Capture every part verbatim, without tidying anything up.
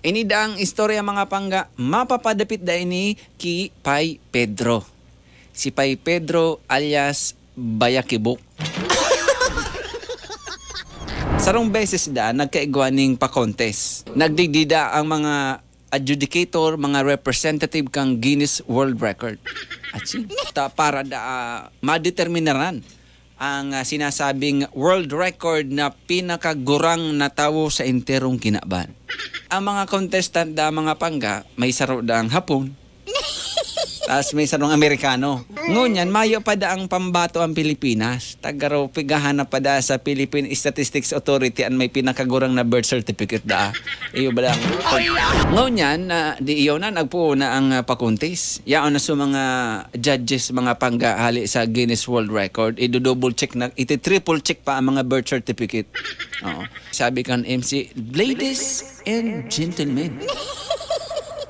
Ini daang istorya, mga pangga, mapapadapit da ini ki Pay Pedro. Si Pay Pedro alias Bayakibok. Sarong beses da, nagkaigwa ning pa-contest. Nagdigdi da ang mga adjudicator, mga representative kan Guinness World Record. Atsi. Ta, para da, ah, madeterminaran ang, ah, sinasabing world record na pinakagurang na tawo sa enterong kinaban. Ang mga contestant da, mga pangga, may saro dang Hapon, tas may sarong Amerikano. Ngunyan, mayo pa da ang pambato ang Pilipinas. Tagaro, pighahanap pa da sa Philippine Statistics Authority an may pinakagurang na birth certificate da. Iyo ba lang? Ngunyan, na di iyo na, nagpuo na ang, ah, pakuntis. Yaon na sa mga judges, mga pangga, hali sa Guinness World Record. Ido-double check na, iti-triple check pa ang mga birth certificate. Oo. Sabi kan M C, "Ladies and gentlemen,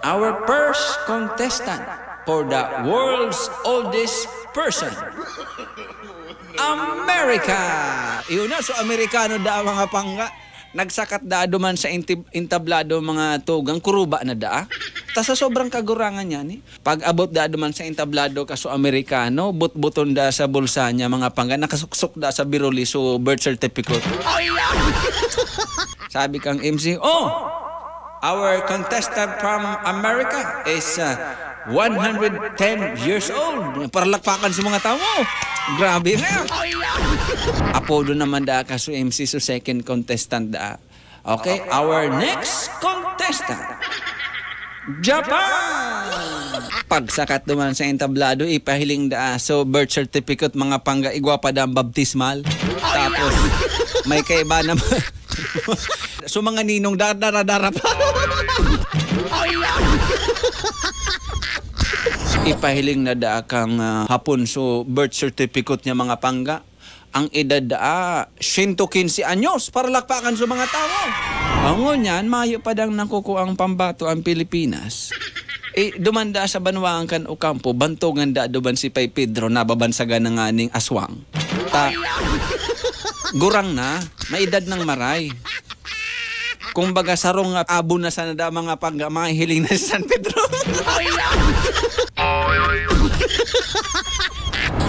our first contestant for the world's oldest person, America." Iyo na, so Amerikano da, mga pangga. Nagsakat da duman sa intib-, entablado, mga tugang, kuruba na da. Ta sa sobrang kagurangan niya ni, pag-abot da duman sa entablado kaso Amerikano, butbuton da sa bulsa niya, mga pangga, nakasuksok da sa biruli, so birth certificate. Sabi kang M C, "Oh, our contestant from America is, uh, one hundred ten years old." Paralakpakan sa mga tawo. Grabe na. Apodo naman da kaso M C, so second contestant da. Okay, our next contestant, Japan! Pagsakat duman sa entablado, ipahiling da, so, birth certificate, mga pangga, igwa pa da ang baptismal. Tapos, may kaiba naman. So, mga ninong, da-, dara-dara pa. Ipahiling na da kang, ah, Hapon, so, birth certificate niya, mga pangga. Ang edad daa, siyento kinse anyos, paralakpakan sa mga tawo. Ang ngunyan, mayo pa dang nakukuang pambato ang Pilipinas. Eh, duman daa sa banwaan kan Ocampo, bantogan daa duman si Pay Pedro, nababansagan na nganing aswang. Ta, gurang na, may edad nang maray. Kumbaga, sarong nga abo na sana da, mga pangga, mahihiling na sa San Pedro.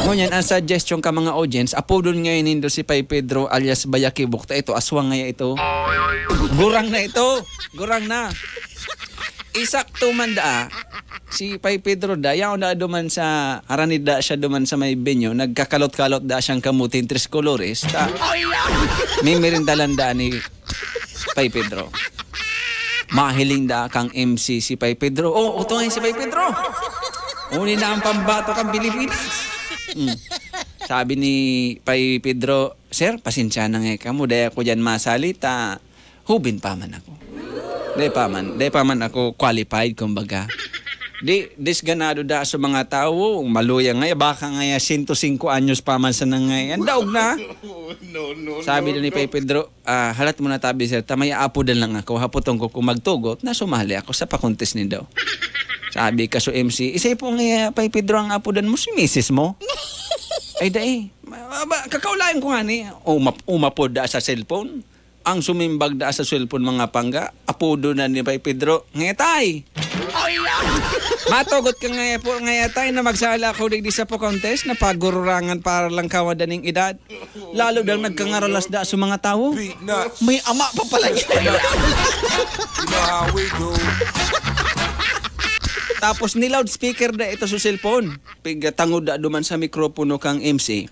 Ngunyan, ang suggestion ka, mga audience, apodon ngayon nindo si Pay Pedro alias Bayakibok. Ta ito, aswang ngaya ito. Gurang na ito. Gurang na. Isakto man daa, si Pay Pedro da, yaon na duman sa, harani da siya duman sa may venue, nagkakalot-kalot da siyang kamuting tres colores. Ta, mimirindalan da ni Pay Pedro. Mahiling da kang M C si Pay Pedro. Oh, uto ngayon si Pay Pedro. Uni na ang pambato kang Pilipinas. Mm. Sabi ni Pay Pedro, "Sir, pasensya na nga kamo. Dai ako dyan masalita. Hubin pa man ako. Dai pa man, dai pa man ako qualified, kumbaga." Di, disganado da sa mga tawo, maluya ngaya, baka ngaya siyento singko anyos pa man sana ngaya. Daog na. No, no, Sabi no, na ni no. Pay Pedro, "Ah, halat mo na tabi, sir, ta may aapodan lang ako, hapoton ko kung magtugot na sumali ako sa pakontes nindo." Sabi ka sa M C, "Isay po ngaya, Pay Pedro, ang apodan mo, si misis mo?" "Ay, dai. Ma-, ma-, kakaulayan ko nga ni." Uma-, umapod da sa cellphone. Ang sumimbag da sa cellphone, mga pangga, apodo na ni Pay Pedro, "Ngetay!" Matugot ka nga po, "Ngetay, na magsala ako digdi sa pa-contest, na pagururangan para lang kawa daning edad." Lalo dang nagkangaralas da sa mga tawo. May ama pa pala yan. You know how we do. Tapos ni-loudspeaker da ito sa cellphone. Pigtangod da duman sa mikropono kang M C.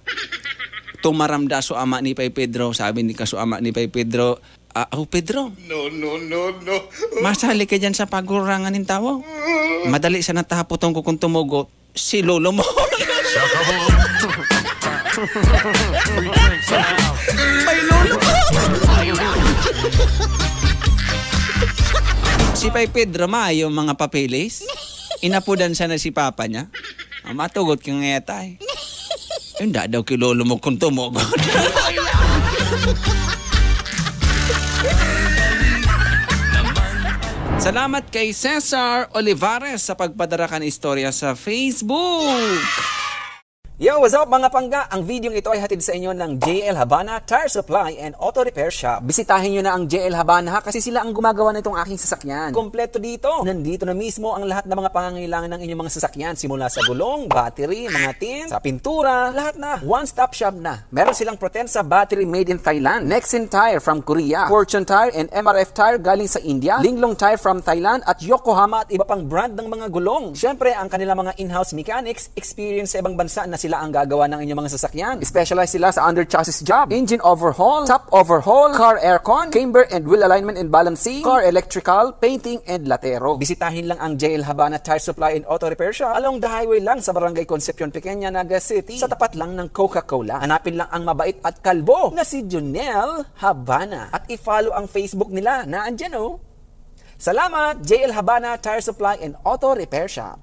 Tumaram da so ama ni Pay Pedro. Sabi ni ka so ama ni Pay Pedro, "Ah, oh, Pedro, No, no, no, no. Masali ka dyan sa pagurangan nin tawo. Madali sana ta hapoton ko kung tumugot si lolo mo." May lolo mo. Si Pay Pedro, maayo mga papeles. Inapodan sana si papa niya. Ah, matugot ka nga yata eh. Hindi daw kilolo mo kung tumugon. Salamat kay Cesar Olivares sa pagpadara kan istorya sa Facebook. Yo, what's up mga pangga? Ang video ito ay hatid sa inyo ng J L Habana Tire Supply and Auto Repair Shop. Bisitahin nyo na ang J L Habana ha, kasi sila ang gumagawa nitong aking sasakyan. Kompleto dito. Nandito na mismo ang lahat ng mga pangangailangan ng inyong mga sasakyan. Simula sa gulong, battery, mga tin, sa pintura, lahat na. One-stop shop na. Meron silang Potenza battery made in Thailand, Nexen Tire from Korea, Fortune Tire and M R F Tire galing sa India, Linglong Tire from Thailand at Yokohama at iba pang brand ng mga gulong. Siyempre, ang kanilang mga in-house mechanics, experience sa ibang bansa na sila ang gagawa ng inyong mga sasakyan. Specialize sila sa under chassis job, engine overhaul, top overhaul, car aircon, camber and wheel alignment and balancing, car electrical, painting and latero. Bisitahin lang ang J L Habana Tire Supply and Auto Repair Shop along the highway lang sa Barangay Concepcion Pequeña, Naga City, sa tapat lang ng Coca-Cola. Hanapin lang ang mabait at kalbo na si Junel Habana at i-follow ang Facebook nila na andyan, oh. Salamat, J L Habana Tire Supply and Auto Repair Shop.